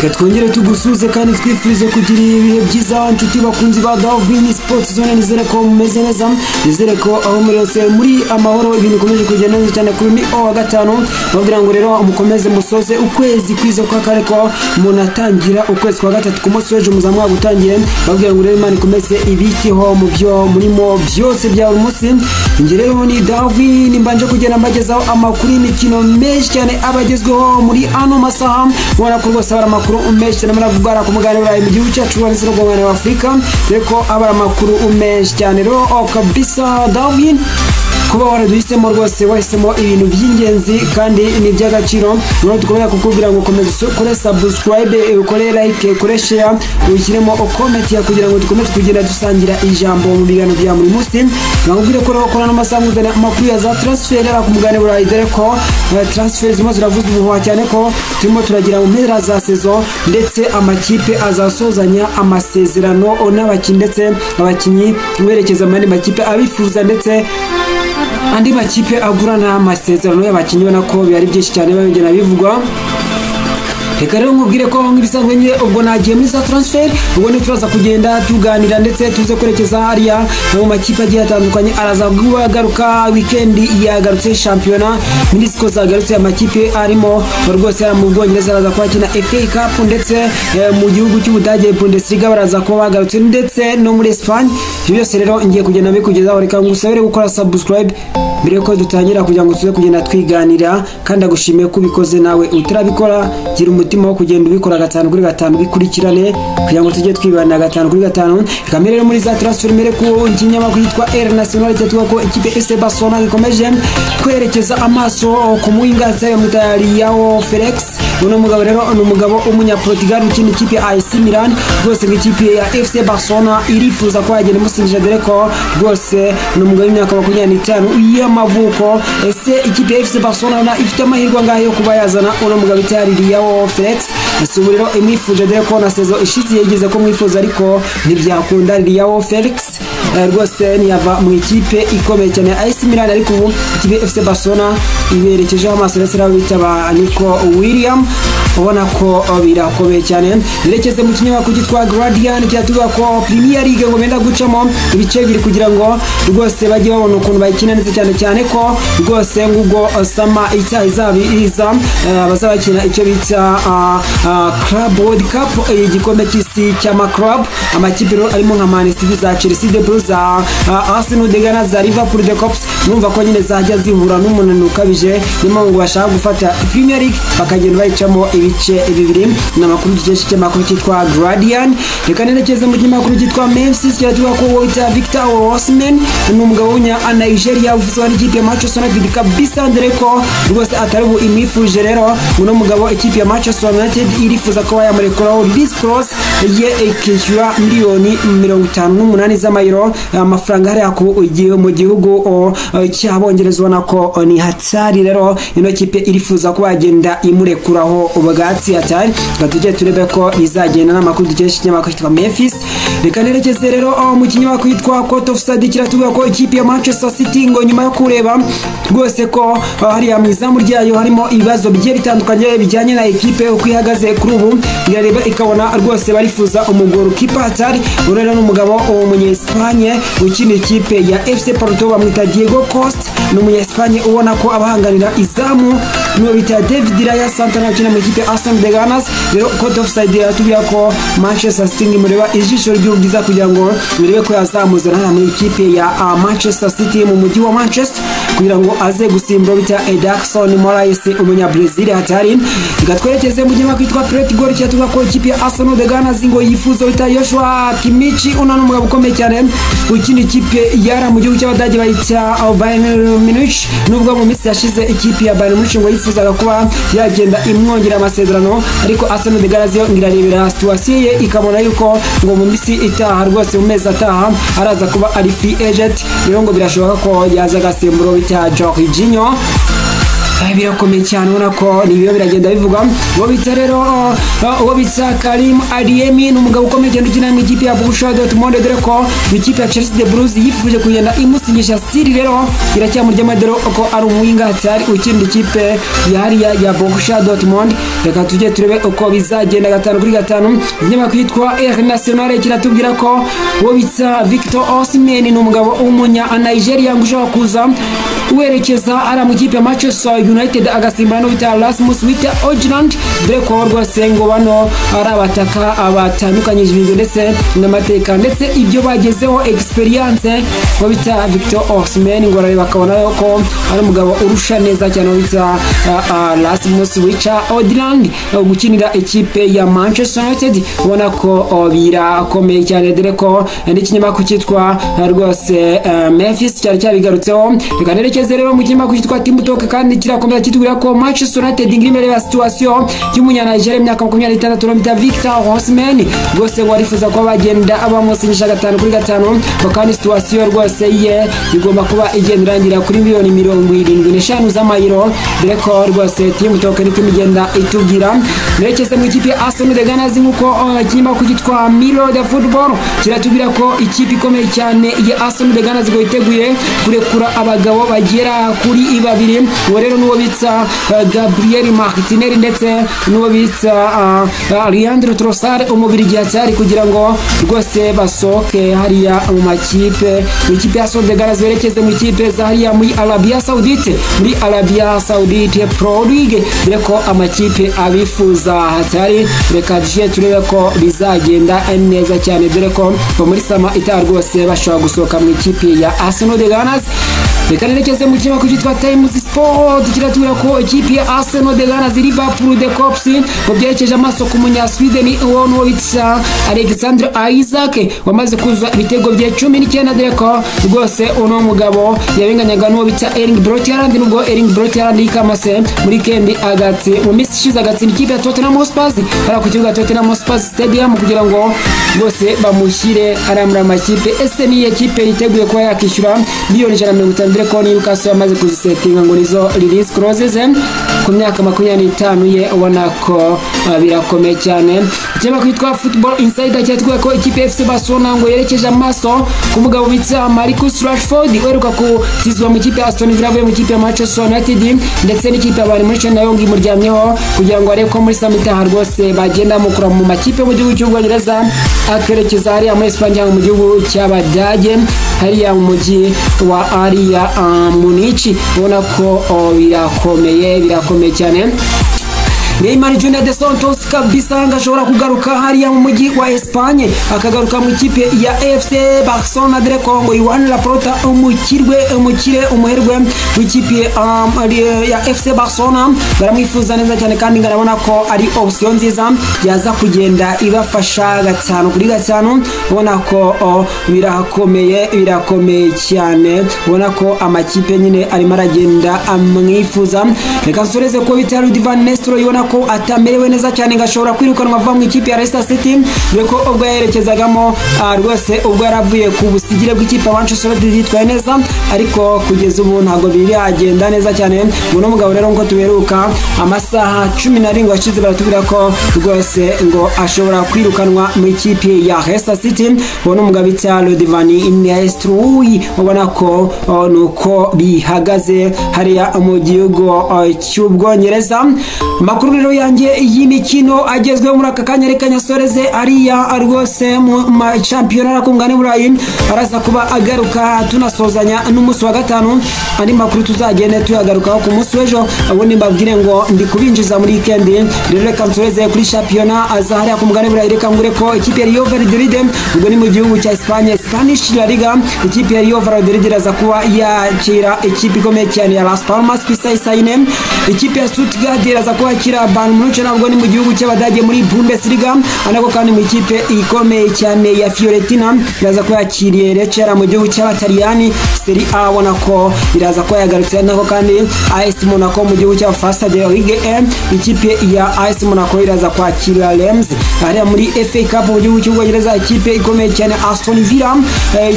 Reka twongere tugusuze kandi twifurize kugira ibihe byiza, nshuti bakunzi ba Davin Sports Zone. Nizere ko mumeze neza, nizere ko aho muri hose muri amahoro, ibintu bikomeje kugenda neza cyane. Kuri ni wa gatanu, babwira ngo rero mukomeze musoze ukwezi kwiza kwa kare, ko umuntu atangira ukwezi kwa gatatu ku munsi w'ejo muzamuha gutangiye. Babwira ngo rero Imana ikomeze ibiteho mu byo murimo byose bya buri munsi. Njye rero ni Davin, mbanje kugenda mbagezaho amakuru y'imikino menshi cyane abagezweho muri ano masaha. Ubona ko rwose hari amakuru menshi cyane muravugwa ku mugabane w'Uburayi, mu gihugu cyacu ndetse no ku mugabane wa Afurika, dore ko aba ari amakuru menshi cyane. Rero kabisa Davin, kuba waraduhisemo rwose wahisemo ibintu by'ingenzi kandi ni iby'agaciro. Rero dukomeza kukubwira ngo komeza ukore subscribe, ukore like, ukore share, ushyiremo comment ya kugira ngo dukomeze kugenda dusangira ijambo mu biganiro bya buri munsi. Nakubwire ko rero kora n'amasaha nkuzanira amakuru ya za transfer ku mugabane w'Uburayi, dore ko transfer zirimo ziravuza ubuhuha cyane, ko turimo turagira mu mpera za saison, ndetse amakipe azasozanya amasezerano n'abakinnyi, ndetse abakinnyi berekeza mu yandi makipe abifuza, ndetse andi makipe agurana amasezerano y'abakinnyi. Ubona ko biba ari byinshi cyane babigena bivugwa. Reka rero nkubwire ko nk'ibisanzwe nyine ubwo nagiye muri za transfer, ubwo ni turaza kugenda tuganira ndetse tuze kwerekeza hariya mu makipe agiye atandukanye. Araza kugaruka weekend yagarutse, shampiyona minisiko zagarutse, amakipe arimo rwose mu Bwongereza araza kuba akina FA Cup, ndetse mu gihugu cy'Ubudage Bundesliga baraza kuba bagarutse, ndetse no muri Espagne. Ibyo byose rero ngiye kugenda mbikugezaho. Reka ngusabire gukora subscribe mbere yuko dutangira, kugira ngo tuze kugenda twiganira, kandi agushimiye ko ubikoze. Nawe utarabikora, gira umutima wo kugenda ubikora gatanu kuri gatanu, bikurikirane kugira ngo tujye twibanira gatanu kuri gatanu. Reka mbere rero muri za transfer, mbere ku kinyamakuru yitwa El Nacional cyatuvuga ko ikipe FC Barcelona ikomeje kwerekeza amaso ku muhinga bamwita João Felix. Uno mugabo rero ni umugabo w'umunyaportugal ukina ikipe ya AC Milan. Rwose ngo ikipe ya FC Barcelona irifuza ko yagenda imusinyisha, dore ko rwose ni umugabo w'imyaka 25 y'amavuko. Ese ikipe ya FC Barcelona ifite amahirwe angahe yo kuba yazana uno mugabo bita João Felix? Ese ubu rero imwifuje, dore ko na saison ishize yigeze ko mwifuza ariko ntibyakunda. João Felix rwose ntiyava mu ikipe ikomeye cyane ya AC Milan, ariko ubu ikipe FC Barcelona iberekejeho amaso, ndetse n'abo bita ba Nico William. Ubona ko birakomeye cyane. Yerekeze mu kinyamakuru cyitwa Guardian, kiratubwira ko Premier League ngo benda gucamo ibice bibiri kugira ngo rwose bajye babona ukuntu bayikina neza cyane cyane, ko rwose ngubwo summer icyaha izaba iza, bazabakina icyo bita Club World Cup, igikombe cy'isi cy'ama club. Amakipe rero arimo nka Man City, za Chelsea the Blues, za Arsenal the Gunners, za Liverpool the Kops, numva ko nyine zajya zihura n'umunaniro ukabije. Niyo mpamvu ngo bashaka gufata Premier League bakagenda bayicamo ibice bibiri. Ni amakuru dukesha ikinyamakuru cyitwa Guardian. Reka nerekeze mu kinyamakuru cyitwa Memphis, kiratuvuga ko uwo bita Victor Osimhen ni umugabo w'umunya Nigeria ufite n'ikipe ya Manchester United kabisa, dore ko rwose atari ubu imwifuje. Rero uno mugabo ikipe ya Manchester United irifuza ko yamurekuraho release clause ye, ikishyura miliyoni 58 z'amayero, amafaranga hariya mu gihugu cy'Abongereza. Ubona ko ni hatari. Rero ino kipe irifuza ko bagenda imurekuraho ubwatsi hatari. Reka tujye turebe ko bizagenda n'amakuru dukesha ikinyamakuru cyitwa Memphis. Reka nerekeze rero mu kinyamakuru cyitwa Caught Offside, kiratubwira ko ikipe ya Manchester City ngo nyuma yo kureba rwose ko hariya mu izamu ryayo harimo ibibazo bigiye bitandukanye bijyanye na ekipe uko ihagaze kuri ubu, irareba ikabona rwose barifuza umugoro kipa hatari. Rero ni umugabo w'umunya-Espagne ukina ikipe ya FC Porto, bamwita Diego Costa, ni umunya-Espagne ubona ko abahanganira izamu n'uwo bita David Raya Santana ukina mu ikipe Arsenal the Gunners. Rero Caught Offside iratubwira ko Manchester City imureba ijisho ry'ubwiza kugira ngo birebe ko yazamuzana hano mu ikipe ya Manchester City mu mujyi wa Manchester, kugira ngo aze gusimbura bita Ederson Moraes, umunya-Brazil hatari. Reka twerekeze mu kinyamakuru cyitwa Pretty Goal, cyatuvuga ko ikipe ya Arsenal the Gunners ngo yifuza bita Joshua Kimmich. Uno ni umugabo ukomeye cyane ukina ikipe yara mu gihugu cy'Abadage bayita Bayern Munich, nubwo mu minsi yashize ikipe ya Bayern Munich ngo yifuzaga kuba yagenda imwongera amasezerano, ariko Arsenal the Gunners yo irarebera situation ye, ikabona yuko ngo mu minsi itaha rwose, mu mezi ataha, araza kuba ari free agent. Rero ngo birashoboka ko yaza agasimbura bita Jorginho. Birakomeye cyane, ubona ko ni ibyo biragenda bivugwa. Uwo bita rero, uwo bita Karim Adeyemi ni umugabo ukomeye cyane ukina mu ikipe ya Borussia Dortmund, dore ko ikipe ya Chelsea the Blues yifuje kugenda imusinyisha. Siri rero iracyamuryama, dore ko ari umuwinga hatari ukinira ikipe ya hariya ya Borussia Dortmund. Reka tujye turebe uko bizagenda 5 kuri 5. Ikinyamakuru yitwa El Nacional kiratubwira ko uwo bita Victor Osimhen ni umugabo w'umunya Nigeria ngo ushobora kuza werekeza ari mu ikipe ya Manchester United, agasimbura no bita Rasmus Winther Højlund, dore ko rwose ngo bano ari abataka batandukanyije ibintu ndetse n'amateka ndetse ibyo bagezeho, experience. Ngo bita Victor Osimhen ngo arareba akabona ko ari umugabo urusha neza cyane bita Rasmus Winther Højlund gukinira ikipe ya Manchester United. Ubona ko birakomeye cyane, dore ko n'ikinyamakuru cyitwa rwose Memphis cyari cyabigarutseho. Reka nerekeze rero mu kinyamakuru cyitwa Team Talk, kandi kirakomeza kitubwira ko Manchester United ngiri imbere ya situation y'umunya Nigeria, imyaka 26, bita Victor Osimhen. Rwose ngo arifuza kuba bagenda bamusinyisha 5 kuri 5, kandi situation rwose ye igomba kuba igenda irangira kuri miliyoni 75 z'amayero, dore ko rwose Team Talk niko imigenda itubwira. Nerekeze mu ikipe ya Arsenal the Gunners, nk'uko ikinyamakuru cyitwa Miro the Football kiratubwira ko ikipe ikomeye cyane ya Arsenal the Gunners ngo yiteguye kurekura abagabo bagera kuri babiri. Uwo rero n'uwo bita Gabriel Martinelli ndetse n'uwo bita Leandro Trossard, umubiri hatari, kugira ngo rwose basohoke hariya mu makipe, mu ikipe ya Arsenal the Gunners, berekeze mu ikipe za hariya muri Arabia Saudite, muri Arabia Saudite Pro League, dore ko amakipe abifuza hatari. Reka tujye turebe ko bizagenda neza cyane, dore ko muri summer itaha rwose bashobora gusohoka mu ikipe ya Arsenal the Gunners. Reka nerekeze mu kinyamakuru cyitwa Times Sport, kiratubwira ko ikipe ya Arsenal the Gunners, Liverpool the Kops ngo byerekeje amaso ku munya Sweden, uwo nuwo bita Alexander Isak wamaze kuzuza ibitego bye 19, dore ko rwose uno mugabo yabenganyaga n'uwo bita Erling Braut Haaland, nubwo Erling Braut Haaland yikamase muri weekend agatsi mu minsi ishize agatsinda ikipe ya Tottenham Hotspur hariya ku kibuga Tottenham Hotspur Stadium, kugira ngo rwose bamushyire hariya muri amakipe. Ese ni iyihe kipe yiteguye kuba yakishyura miliyoni 150, dore ko Newcastle yamaze kuzisetinga ngo nizo release clauses ku myaka 25 ye? Ubona ko birakomeye cyane. Ikinyamakuru cyitwa Football Insider cyatubwiye ko ikipe FC Barcelona ngo yerekeje amaso ku mugabo bita Marcus Rashford, uheruka kutizwa mu ikipe ya Aston Villa avuye mu ikipe ya Manchester United, ndetse n'ikipe ya Bayern Munich nayo ngo imuryamyeho, kugira ngo arebe ko muri summer itaha rwose bagenda mukura mu makipe mu gihugu cy'Ubwongereza, akerekeza hariya muri Espagne cyangwa mu gihugu cy'Abadage, hariya mu mujyi wa hariya Munich. Ubona ko birakomeye, birakomeye cyane. Neymar Junior de Santos kabisa ngo ashobora kugaruka hariya mu mujyi wa Espagne, akagaruka mu ikipe ya FC Barcelona, dore ko ngo Joan Laporta, umukirwe, umukire, umuherwe w'ikipe ya FC Barcelona, baramwifuza neza cyane, kandi ngarabona ko ari option nziza yaza kugenda ibafasha 5 kuri 5. Ubona ko birakomeye, birakomeye cyane. Ubona ko amakipe nyine arimo aragenda amwifuza. Reka nsoreze ko bita Ruud van Nistelrooy, ubona ko atamerewe neza cyane, ngo ashobora kwirukanwa ava mu ikipe ya Leicester City, dore ko ubwo yerekezagamo rwose ubwo yaravuye ku busigire bw'ikipe ya Manchester United yitwaye neza, ariko kugeza ubu ntabwo biragenda neza cyane. Uno mugabo rero ngo tuberuka amasaha 17 ashize, baratubwira ko rwose ngo ashobora kwirukanwa mu ikipe ya Leicester City. Uwo ni umugabo bita Ruud van Nistelrooy. Ubona ko nuko bihagaze hariya mu gihugu cy'Ubwongereza. Amakuru rero yanjye y'imikino agezweho muri aka kanya, reka nyasoreze ariya rwose mu mashampiyona ku mugabane Burayi, araza kuba agaruka tunasozanya n'umunsi wa gatanu. Andi makuru tuzagende tuyagarukaho ku munsi w'ejo, ubundi mbabwire ngo ndi kubinjiza muri weekend. Rero reka nsoreze kuri shampiyona aza hariya ku mugabane Burayi. Reka ngure ko ikipe ya Real Valladolid, ubwo ni mu gihugu cya Espagne, Spanish La Liga, ikipe ya Real Valladolid iraza kuba yakira ikipe ikomeye cyane ya Las Palmas ku isaha isa 4. Ikipe ya Stuttgart iraza kuba yakira Bayern Munich, nabwo ni mu gihugu cy'Abadage muri Bundesliga, anako kandi mu ikipe ikomeye cyane ya Fiorentina iraza kuba yakiriye Lecce mu gihugu cy'Abataliyani Serie A, ubona ko iraza kuba yagarutse. Nako kandi AS Monaco mu gihugu cy'Abafaransa de Ligue 1, ikipe ya AS Monaco iraza kwakira Reims. Hariya muri FA Cup mu gihugu cy'Ubwongereza, ikipe ikomeye cyane Aston Villa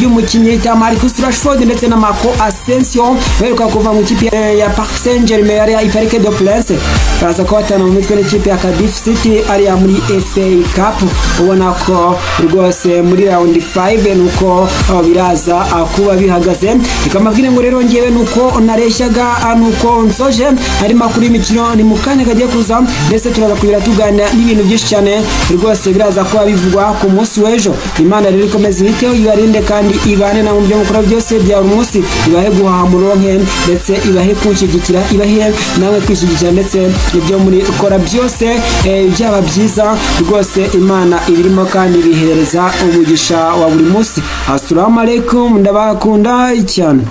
y'umukinnyi ta Marcus Rashford ndetse na Marco Asensio baheruka kuva mu ikipe ya Paris Saint-Germain hariya i Parc des Princes, baraza kubatana mu mitwe n'ikipe ya Cardiff City hariya muri FA Cup. Ubona ko rwose muri round 5 nuko biraza kuba bihagaze. Reka mbabwire ngo rero ngewe nuko nareshyaga, nuko nsoje hari makuru y'imikino ni mu kanya kagiye kuza, ndetse turaza kugira tuganira n'ibintu byinshi cyane rwose biraza kuba bivugwa ku munsi w'ejo. Imana rero ikomeze ibiteho, ibarinde kandi ibane na mu byo mukora byose bya buri munsi, ibahe guhaha muronke, ndetse ibahe kunshyigikira, ibahe namwe kwishyigikira, ndetse ibyo muri kora byose byaba byiza rwose. Imana ibirimo kandi bihereza umugisha wa buri munsi. Assalamu alaikum, ndabakunda cyane.